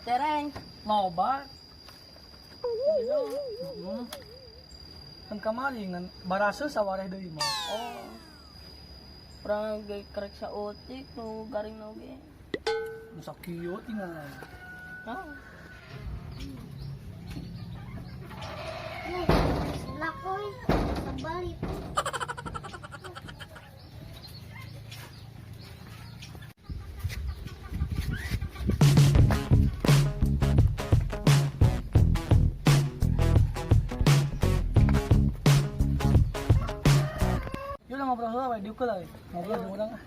Tereng. Loba. Heeh. Kan kamari ngan baraseuh sawareh deui mah. Oh. Urang ge karek saeutik nu garing nu ge. Nu sakieu tinggal. Nah, Nih, seblak euy. Sebel itu. Yuk lah ngobrol heula we, diuk heula we. Ngobrol jeung urang ah.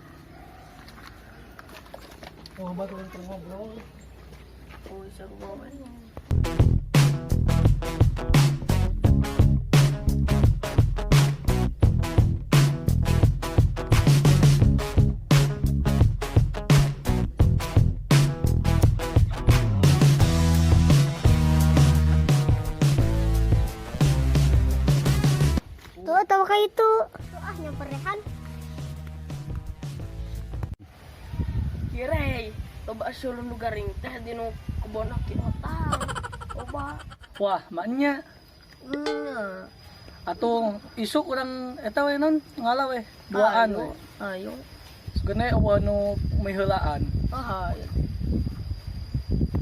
Oh, batur keur ngobrol. Oh, seru we. Tuh, tahu kayak itu. Tuh, ah nyamper rehan. Kirei, loba asulun nu garing teh di nu kebon aki otang. Loba. Wah, maknya Nya. atuh isuk urang eta we non ngala we, duaan we. Ayo. Sebenarnya eueuh nu miheulaan. Ah, ayo.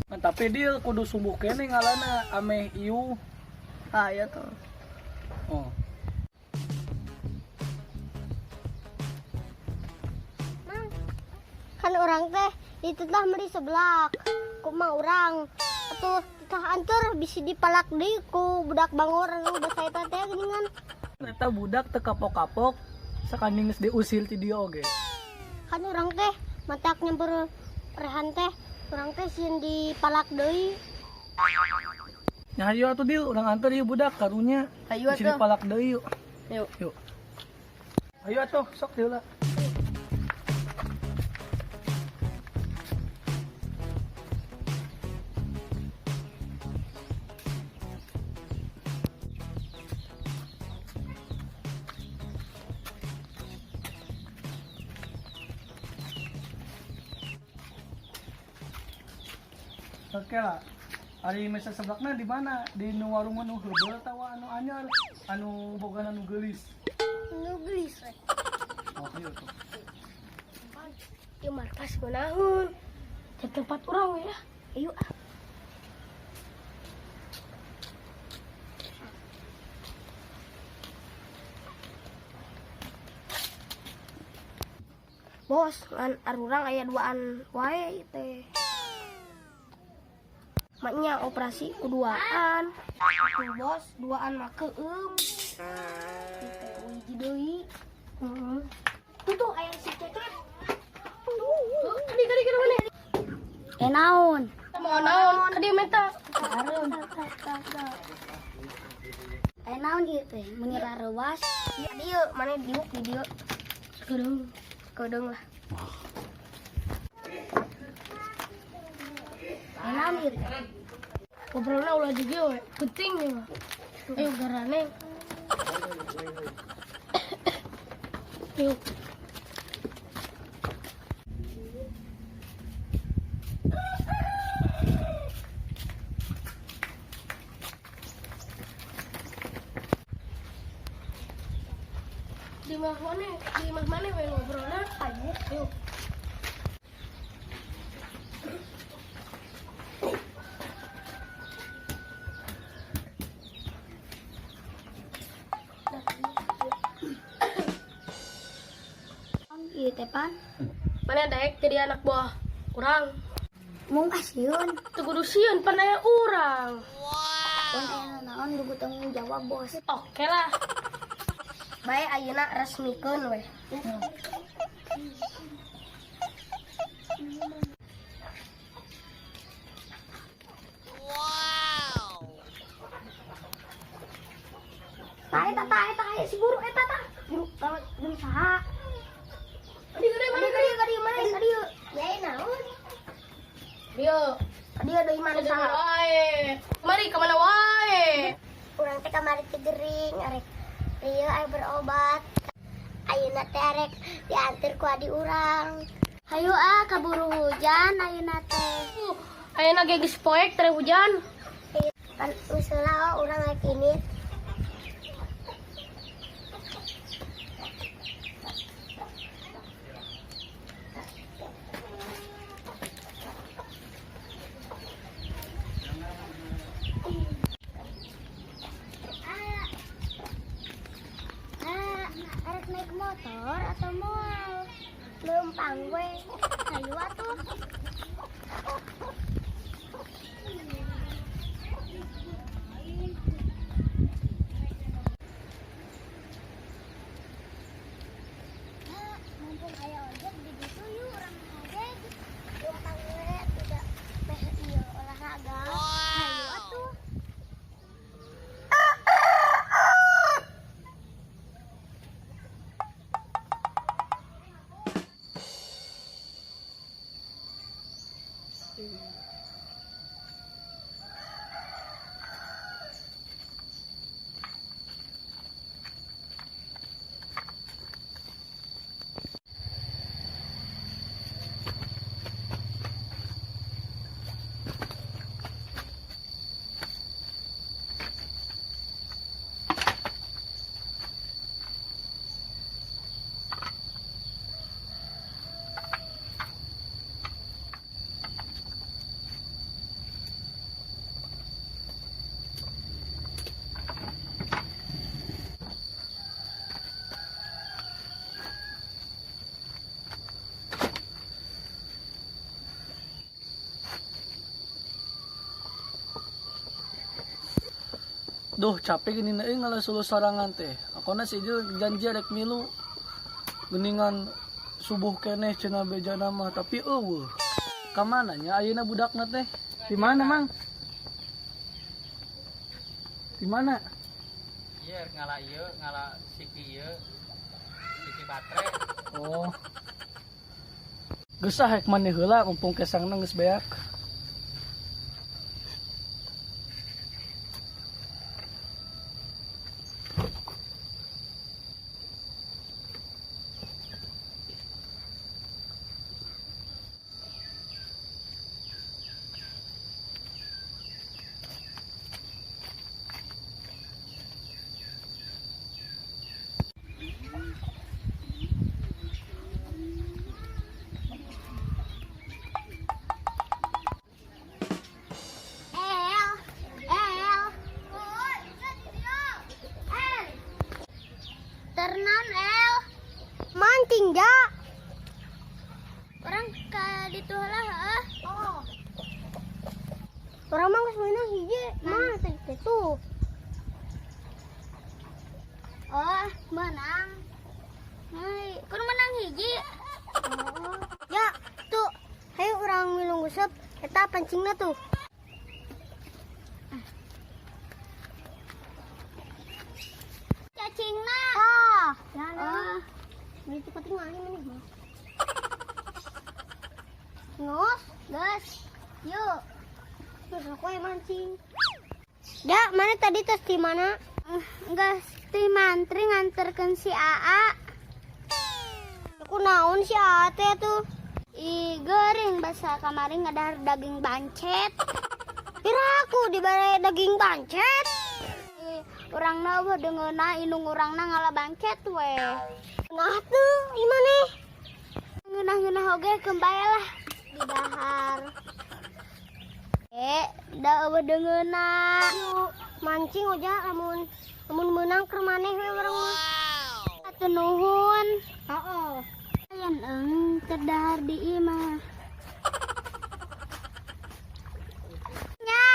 Ngan tapi deal kudu sumbuh keneh ngalana ameh ieu. Ayo tuh. Oh. Mang, kan orang teh dititah meuli seblak. Kumaha urang? Atuh titah antur bisi dipalak deui ku budak bangor anu basa eta teh geuningan. Eta budak teu kapok-kapok sakanding geus diusil ti dieu oge. Kan urang teh matak nyamper rehan teh, urang teh sieun dipalak deui. Nya hayu atuh deal urang anter ieu budak karunya. Hayu Bisi atuh. dipalak deui yuk. Yuk. Yuk. Ayo atuh sok deui lah. Oke lah. Ari mesa seblakna di mana? Di nu warung anu heubeul atawa anu anyar? Anu boga anu geulis. Nu geulis we. Oh, ayo tuh. Ieu markas ngeunaheun. Di tempat urang we lah. Ayo ah. Bos, ngan arurang aya duaan wae teh. Maknya operasi kuduaan. Tuh bos, duaan mah keueum. Teh hiji deui. Heeh. Tuh tuh aya si Cecep. Tuh, kadi kadi kadi mana? Eh naon? Mau naon? Kadi minta. Harum. Eh naon ieu teh? Meuni rareuwas. Ieu dieu, mana diuk di dieu. Sekedeng. Sekedeung lah. Eh naon ieu teh? Ngobrolna ulah juga we. Penting ya mah. Ayo garane. Yuk. Di mah mana we ngobrolna? Ayo, yuk. Ieu teh pan. Mana daek jadi anak buah urang. Mung kasieun. Teu kudu sieun pan aya urang. Pon aya naon dugu tanggung jawab bos. Oke lah. Bae ayeuna resmikeun we. Tah eta tah eta aya si guru eta tah. Guru tah jeung saha? Kadi kadi mana kadi kadi mana kadi. Ya naon? Dieu. Kadieu deui mana Kadi saha? wae. Mari ka mana wae. Urang teh kamari teh gering arek rieu aya berobat. Ayeuna teh arek diantar ku adi urang. Hayu ah kaburu hujan ayeuna teh. Ayeuna ge geus poek tere hujan. Kan usulah urang naik ini. Arek naik motor atau moal? Leumpang we. Hayu atuh. Mumpung aya ojek di ditu yuk urang ojek. Leumpang we tidak meh ieu olahraga. Hayu atuh. Duh, capek gini na ngalah suluh sorangan teh. Aku na si Ijil janji rek milu geningan subuh keneh cenah bejana mah, tapi eueuh. Ka mana nya ayeuna budakna teh? Di mana, Mang? Di mana? Iya, ngala ieu, ngala siki ieu. Siki baterai. Oh. Geus ah rek mandi heula mumpung kesangna geus beak. Ternon El mancing ja orang ke ditu lah heuh. Oh. Orang mah geus meunang hiji mah teh kitu. Oh, menang. Hei, kudu menang hiji. Oh. Ya, tuh. Hayu urang milu nguseup eta pancingna tuh. Cacingna. Ah, ya, oh. Beli cepet ngali maneh mah. Ngos, gas. Yuk. Terus aku yang mancing. Ya, mana tadi tos di mana? Enggak, di mantri nganterkeun si AA. Aku naon si AA teh tuh? Ih, geuring basa kamari ngadahar daging bancet. Pira aku dibere daging bancet. Urangna eueuh deungeunna indung urangna ngala bancet we. Nah tuh, imane? Ngeunah-ngeunah oge keun bae lah didahar. Da eueuh deungeunna. Mancing oja lamun lamun meunang keur maneh we urang mah. Atuh nuhun. Heeh. Ayan eung teu dahar di imah. Nya.